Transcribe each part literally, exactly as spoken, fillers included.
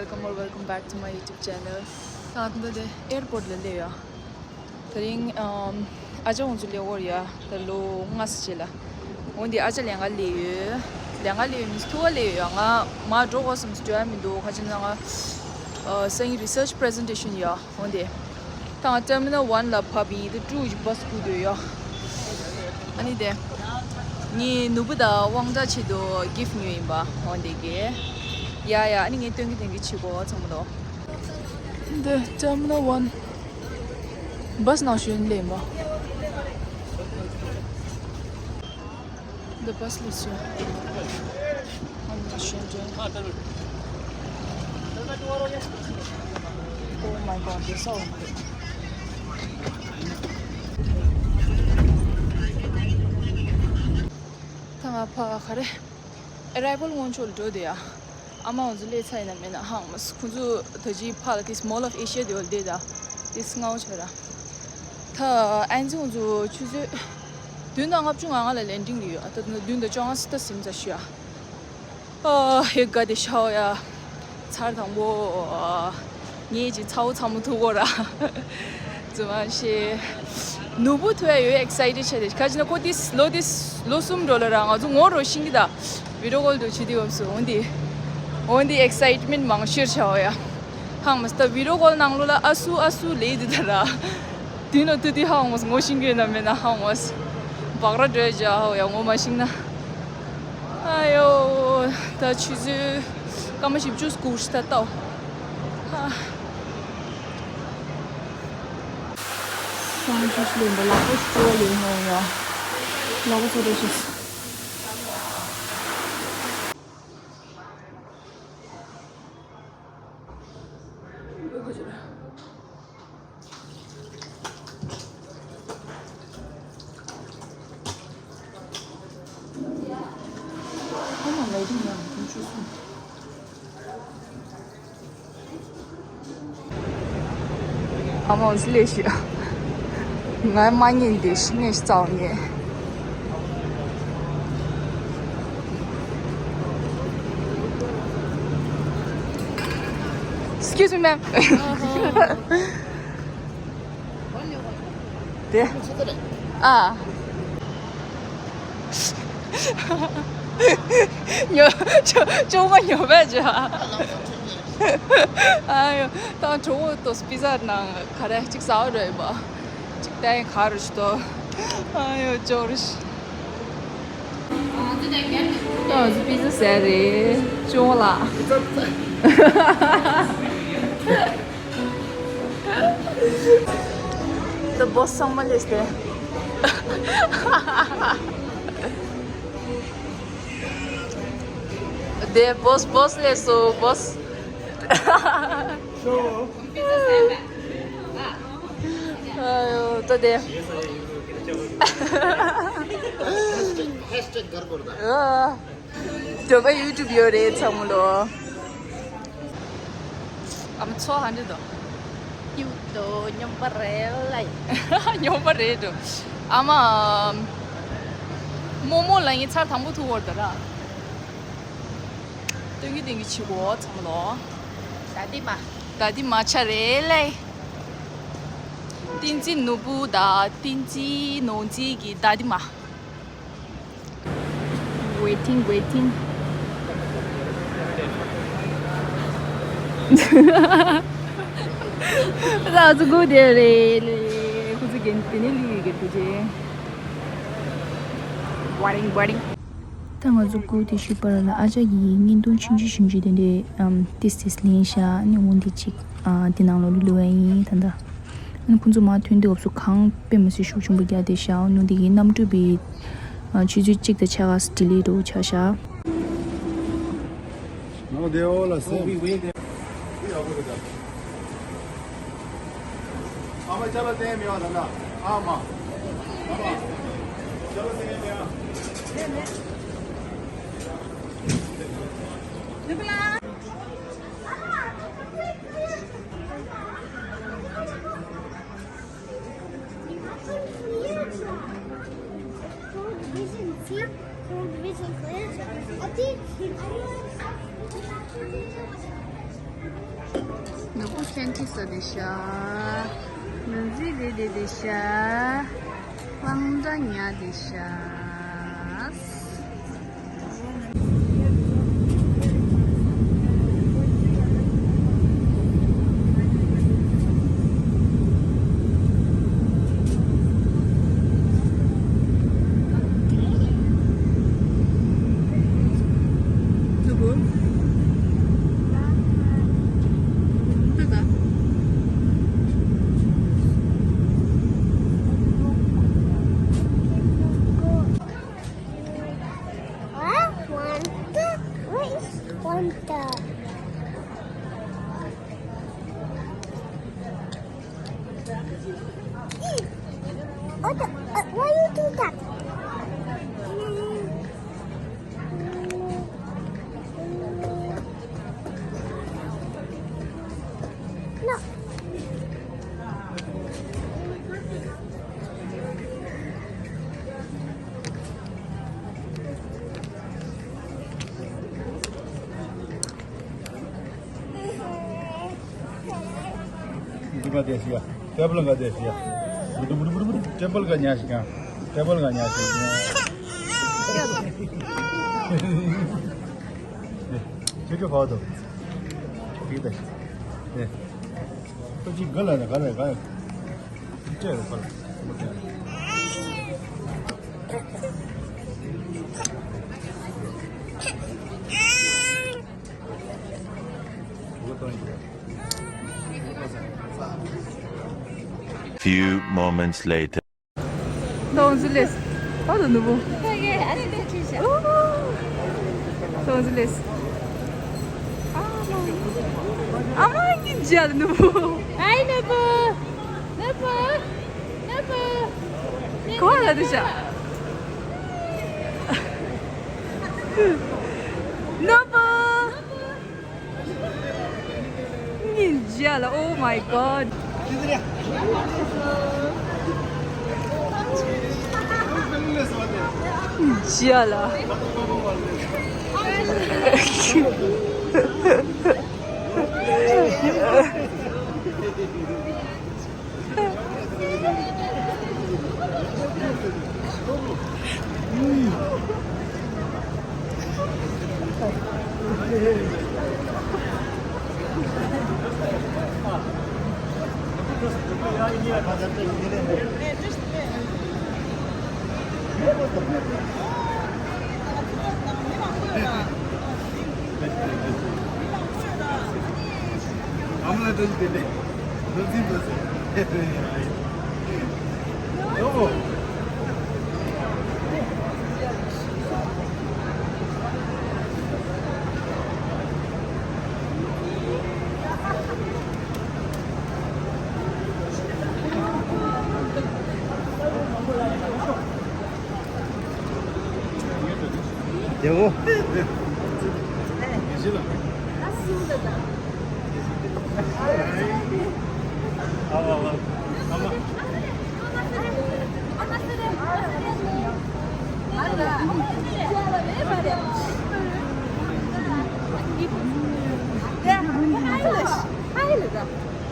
Welcome or welcome back to my YouTube channel. ད་ལྟ་དེ་ཨེར་པོར་ཊི་ལ་སླེབས་ཡ། དེ་རིང་ཨམ་ཨ་ཅག་ཁོང་ཚོ་སླེབས་ཡོད་རེད་ཡ། ད་ལོ་ལྔ་ཙམ་རྗེས་ལ། འོན་ཏེ་ཨ་ཅག་ལས་ཀ་སླེབས་ཡོད། ལས་ཀ་སླེབས་ཡོད་མིན་ཐུག་ག་སླེབས་ཡོད་ཡ། ང་མར་འགྲོ་དགོས་བསམ་སྟེ་འགྲོ་ཡ་མི་འདུག་ག་ཅི་ན་ང་ཨ་སང་ཉིན་རི་སར་ཆི་པི་རི་ཟེན་ཊེ་ཤན་ཡོད་ཡ། འོན་ཏེ། ད་ང་ཊར་མི་ནལ་ཝན་ལ་བབས་ཡིན། ད་ཊུ་གི་བྷ་སི་སྒུག་སྡོད་ཡོད། ཨ་ནི་དེ། ངས་ནོར་བུ་དང་དབང་གྲགས་ཆེད་དུ་གིཕ་ཊི་ཉོས་ཡིན་པ། འོན་ཏེ་གི། ཡ་ཡ། ཨ་ནི་ངས་སྟོན་གི་སྟོན་གི་བྱེད་དགོས་ཚང་མ་ལོ། འདི་ཊར་མི་ནལ་ཝན། བྷ་སི་ནང་ཞོན་ལེ་ཡིན་པ། འདི་བྷ་སི་ལས་སུ། I'm not sure. Oh my God, they're so ugly. ད་ང་ཕ་ག་རེ། ཨེ་རའི་ཝལ་སྔོན་ཆད་ལ་འགྲོ་དེ་ཡ། ཨ་མ་ང་ཚོ་སླེབས་ཚར་ཡིན་ན་མེད་ན་ཧང་མ་སི། ཁོང་ཚོ་ད་ཅི་ཕ་ལ་ཏིས་མོལ་ཨོཕ་ཨེ་ཤི་ཡ་དེ་བ་ལ་བསྡད་ད། ཏིས་སྔ་བོ་ཆགས་ར། ད་ཨན་ཙི་ཁོང་ཚོ་ཆུ་ཚོད་བདུན་དང་ལྔ་བཅུ་ང་ལྔ་ལ་ལེན་ཌིང་རེད་ཡོད། ད་བདུན་དང་བཅོ་ལྔ་ཙམ་ད་ཟིན་ཚར་ཤག་ཡ། ཨ་ཧེ་དགའ་བདེ་ཤག་ཡ། ཚར་དང་པོ། ཨ། ངས་ཅིག་ཚ་བོ་ཚ་མོ་ཐུག་གོ་ར། ཙི་མ་ཤེས། ནོར་བུ་ཐུག་ཡ་ཡོད་ཨེག་སའི་ཊེཌ་ཆགས་ཏེ། ག་ཅི་ན་ཁོ་ཏིས་ལོ་ཏིས་ལོ་གསུམ་འགྲོ་ལ་ར་ང་ཚོ་ངོ་རོ་ཤིང་གི་ད་བི་ཌི་ཡོ་ཀོལ་འགྲོ་བྱེད་དུས་བབས་སོ། འོན་ཏེ། འོན་ཏེ་ཨེག་སའི་ཊི་མེན་ཊི་མང་ཤོས་ཆགས་ཡ། ཧང་མ་སི། ད་བི་ཌི་ཡོ་ཀོལ་ནང་ལོགས་ལ་ཨ་སུ་ཨ་སུ་ལས་དུ་ད་ར། དེ་ནོ་དུ་དེ་ཧང་མ་སི་ངོ་ཤིང་གི་ཡོད་ན་མེད་ན་ཧང་མ་སི། བག་ར་འགྲོ་ཡ་ཧོ་ཡ་ངོ་མ་ཤིང་ན། ཨ་ཡོ། ད་ཆུ་ཚོད་སྐར་མ་བཞི་བཅུ་སྐོར་ཞིག་ད་ལྟ། ཨ། སང་ཞིག་ལེན་པ་ལག་པ་ཅོ་ལེན་ཧོ་ཡ། ལག་པ་ཅོ་རེ་ཞིག་ཨ་མ་འོ་ལེ་ཤི། ང་མ་ཉན་དེ་ཤི་ནས་རྩ་བ་ཉན། Excuse me, ma'am. དེ། ཨ། ཉོ། ཅོ་ཅོ་མ་ཉོ་བས་ཅོ། ཨ་ཡོ། ད་གྲོགས་པོ་ཏོ་པི་ཛ་ནང་ག་རེ་གཅིག་ཟ་བ་རེད་པ། གཅིག་ད་ཡིན་ག་རུ་ཞིག་ཏོ། ཨ་ཡོ་ཅོ་རུ་ཞིག་ཏོ་པི་ཛ་ཟ་རེད་ཅོ་ལ། The boss ཚང་མ་སླེབས་ཏེ། དེ་བོས་བོས་སླེབས་སོ་བོས། ཨ་ཡོ་ད་དེ། ཨ། དོ་ག་ཡུ་ཊུབ་ཡོད་རེད་ཚང་མ་ལོ། ཨ་མ་ཚོ་ཧ་འདྲི་དོ། ཡུ་ཏོ་སྙོམས་པ་རེད་ལ། སྙོམས་པ་རེད་དོ། ཨ་མ། རྨོ་མོ་ལ་ངས་ཚར་དང་པོ་ཐུག་བོར་དོ་ར། སྟོན་གི་སྟོན་གི་བྱེད་གོ་ཚང་མ་ལོ། ད་དི་མ། ད་དི་མ་ཆ་རེད་ལ། བསྟན་འཛིན་ནོར་བུ་དང་བསྟན་འཛིན་ནོར་འཛིན་གི་ད་དི་མ། Waiting, waiting. ད་ཚོ་གོ་དེ་རེད་ལེ། ཁོ་ཚོ་གན་དེ་ནས་ལུས་ཡོད་གི་དེ་རྗེས། Waiting, waiting. ད་ང་ཚོ་སྒུག་དེ་ཤུ་པར་ལ་ཨ་ཅག་གིས་བརྙན་ཐུང་ཆུང་ཆུང་ཆུང་ཆུང་དེ་འདྲས་ཨམ་ཏིས་ཏིས་ལེན་ཤག་ཨ་ནི་འོན་ཏེ་ཅིག་ཨ་དེ་ནང་ལོགས་ལ་ལུས་པ་ཡིན་ད་ལྟ། ཨ་ནི་ཁོང་ཚོ་མར་ཐོན་དུས་སྐབས་སུ་གངས་དཔེ་མི་སྲིད་ཤུགས་ཆེན་པོ་བརྒྱབ་བསྡད་ཤག་ཨ་ནི་འདི་གི་གནམ་གྲུ་པའི་ཨ་ཆུ་ཚོད་གཅིག་དང་ཕྱེད་ཀ་ཌི་ལེ་འགྲོ་ཆགས་ཤག No, they all are same. आमा, चलो, दे, मेवा धंधा। आमा। आमा, चलो, दे, मेवा। ནུ་བོ་ཁན་ཁི་ས་དེ་ཤ། ནུ་ཟི་རེ་རེ་དེ་ཤ། ཝང་ད་ཉ་དེ་ཤ། Where is Wanda? What the, uh, why you do that? No. འདི་ག་དེ་ཤི་ཡ། ཊེ་བལ་ག་དེ་ཤི་ཡ། འདི་འདི་འདི་འདི་ཊེ་བལ་ག་ཉ་ཤི་ཀྱང་། ཊེ་བལ་ག་ཉ་ཤི་ཀྱང་། ཁྱེད་ཚོ་ག་དོ། ཁྱེད་དེ། ཨེ། ཁོ་ཅི་ག་ལ་ལ་ག་ལ་ག་ལ། ཅེ་རེ་ག་ལ། Few moments later. ཏོང་ཟི་ལེས། ཨ་ད་ནུ་བོ། ཏོང་ཟི་ལེས། ཨ་མ་ངི་མཇལ་ནུ་བོ། ཧའི་ནུ་བོ། ནུ་བོ། ནུ་བོ། གོ་ལ་དུ་ཤ། ནུ་བོ། ཉིན་རྒྱ་ལ། Oh my God. རྒྱ་ལ། རྒྱལ་པོ།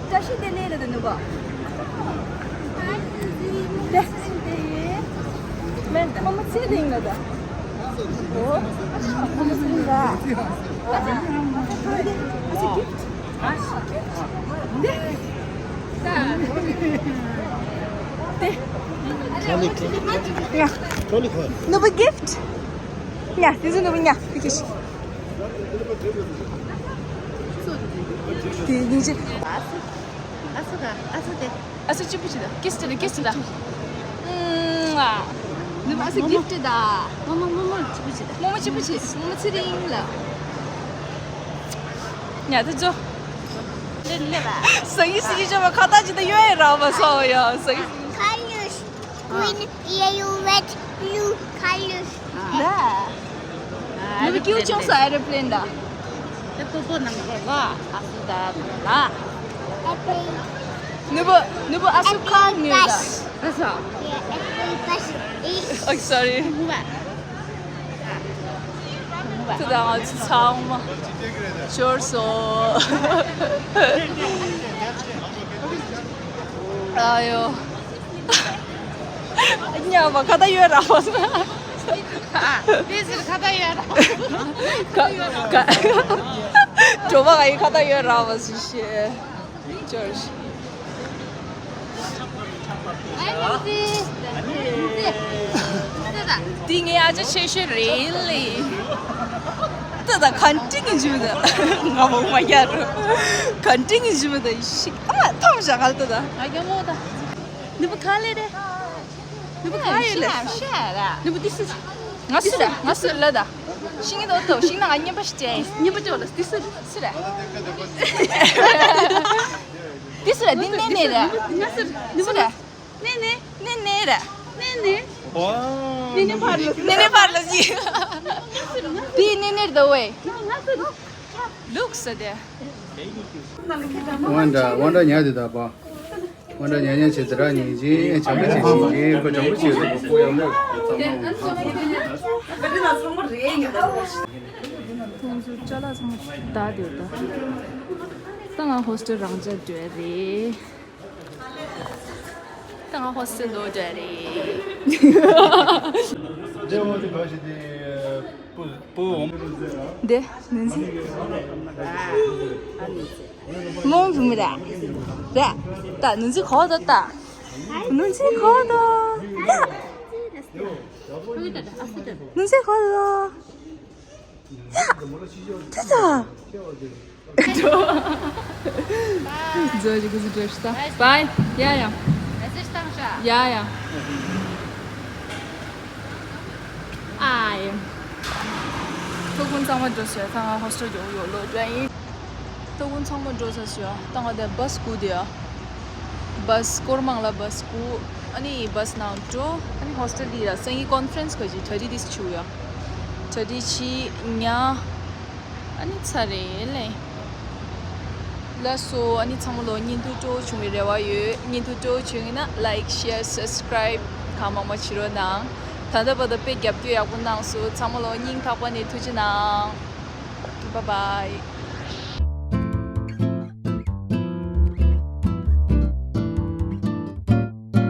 བཀྲ་ཤིས་བདེ་ལེགས་ལ་དེ་ནུ་བ། ཁོ་མོ་ཚེ་རིང་ལ་ད། ཨོ། ཁོ་མོ་ཚེ་རིང་ལ། ཨ་ཅེ་གིཕྚ། ཨ་ཅེ་གིཕྚ། དེ། དེ། ནུ་བོ་གིཕྚ། ཉ། དེ་ཚོ་ནུ་བོ་ཉ། དེ་གིཕྚ། དེ་ཉིན་ཅི། ཨ་སུ་ག་ཨ་སུ་དེ། ཨ་སུ་གཅིག་པུ་ཅི་ད། ཀིས་ཏི་ད། ཀིས་ཏི་ད། ཨུམ། ནུ་མ་ཨ་སུ་གིཕྚ་ད། རྨོ་མོ་རྨོ་མོ་གཅིག་པུ་ཅི་ད། རྨོ་མོ་གཅིག་པུ་ཅི། རྨོ་མོ་ཚེ་རིང་ལ། ཉ་དེ་ཚོ། ལེ་ལེ་བ། ཟ་ཡི་ཟ་ཡི་ཅོ་མ་ཁ་ཏ་ཅི་ད་ཡོད་ཡ་ར་བ་སོ་ཡ་ཟ་ཡི། Colors. Green, yellow, red, blue colors. ད། ནུ་བོ་ཀིའུ་ཆུང་ས་ཨེ་རོ་པི་ལེན་ད། ཨེ་པི་ལི་པོ་ནང་གོ་ལ་ཨ་སུ་ད་ལ། Apple. ནུ་བོ་ནུ་བོ་ཨ་སུ་ཁ་ནུ་ད། ཨ་ས། Yeah, apple bus. Oh, sorry. ནུ་བོ། ཐུགས་དང་ང་ཚོ་ཚང་མ་ཤོར་སོང་། ཨ་ཡོ། ཉ་བ་ཁ་ད་ཡོད་ར་བ། ཨ་དེ་ཟེར་ཁ་ད་ཡོད་ར་བ། ཁ་ཁ་གྲོ་བ་ག་ཡི་ཁ་ད་ཡོད་ར་བ་ཟེར་ཤེས། ཅོར་ཤི། འདི་ངའི་ཨ་ཅག་ཆེ་ཤོས་རེད་ལེ། ཏི་ད་གན་ཏིང་གི་འཇུ་ད། ང་མོ་མ་ཡ་རུ། གན་ཏིང་གི་འཇུ་ད་ཤི། ཨ་མ་ཐོང་ཞག་ག་ལ་ཏི་ད། ཨ་ཡ་མོ་ད། ནི་བུ་ག་ལེ་རེད། ནི་བུ་ག་ཡོད་ལེ། ཤ་ར། ནི་བུ་ཏི་སི། ང་སུ་ར་ང་སུ་ལ་ད། ཤིང་ངི་དོ་དོ་ཤིང་ན་ང་ཉན་པ་ཞིག་ཅན། ཉན་པ་ཅོ་ལ་ཏི་སི། སུ་ར། ཏི་སུ་ར་འདི་ནེ་ནེ་ར། ང་སུ་ར། ནི་བུ་སུ་ར། ནེ་ནེ། ནེ་ནེ་ར། ནེ་ནེ། ནེ་ནེ་ཕར་ལ་ཟི། ནེ་ནེ་ཕར་ལ་ཟི། དེ་ནེ་ནེ་ར་དོ་ཝེ། ལུག་ས་དེ། ཝན་ཌ་ཝན་ཌ་ཉལ་དེ་ད་པ། ཝན་ཌ་ཉལ་ཉལ་བྱེད་དེ་ར་ཉིན་བྱེད་བྱ་མ་བྱེད་བྱེད་ཁོ་བྱ་མ་བྱེད་ཁོ་ཡང་མེད། ཁོང་ཚོ་ཅ་ལག་ཚང་མ་བདག་དེ་ད། ད་ང་ཧོ་སི་ཊེལ་རང་འཇགས་འགྲོ་ཡ་རེད། ད་ང་ཧོ་སི་ཊེལ་འགྲོ་འགྲོ་ཡ་རེད། འདི་ནན་ཙི། མོང་བུ་མི་ར། ར། ད་ནན་ཙི་གོ་ད་ད། ནན་ཙི་གོ་ད། ནན་ཙི་གོ་ད། ད་ད། ཛོ་ཇི་གུ་ཟི་ཏྲེ་ཤ་ཏ། བའི། ཡ་ཡ། མེ་སེཇ་བཏང་ཤག་ཡ་ཡ། ཨའི། ཐུགས་ཁུངས་ཚང་མ་འགྲོ་སོང་། ད་ང་ཧོ་སི་ཊེལ་འགྲོ་ཡོད་ལོ་འགྲོ་ཡིན། ཐུགས་ཁུངས་ཚང་མ་འགྲོ་ཚར་སོང་། ད་ང་དེ་བྷ་སི་སྒུག་དེ་ཡ། བྷ་སི་སྐོར་མང་ལ་བྷ་སི་སྒུག་ཨ་ནི་བྷ་སི་ནང་འགྲོ། ཨ་ནི་ཧོ་སི་ཊེལ་དེ་ལ་སང་ཉིན་ཀོན་ཕ་རེན་སི་ག་ཅི་ཊ་ཌི་ཏིས་ཆུ་ཡ། ཊ་ཌི་ཕྱི་ཉ། ཨ་ནི་ཚར་རེད་ལེ། ལགས་སོ། ཨ་ནི་ཚང་མ་ལོ་བརྙན་ཐུང་སྤྲོ་བོ་བྱུང་བའི་རེ་བ་ཡོད། བརྙན་ཐུང་སྤྲོ་བོ་བྱུང་ཡིན་ན་ལའིཀ་ཤེར་སབ་སི་ཀ་རའིབ་གང་མང་མང་བྱེད་རོགས་གནང་། ད་ལྟ་བར་དུ་དཔེ་རྒྱབ་སྐྱོར་ཡག་པོ་གནང་སོང་། ཚང་མ་ལོ་སྙིང་ཐག་པ་ནས་ཐུགས་རྗེ་གནང་། བཱའི་བཱའི།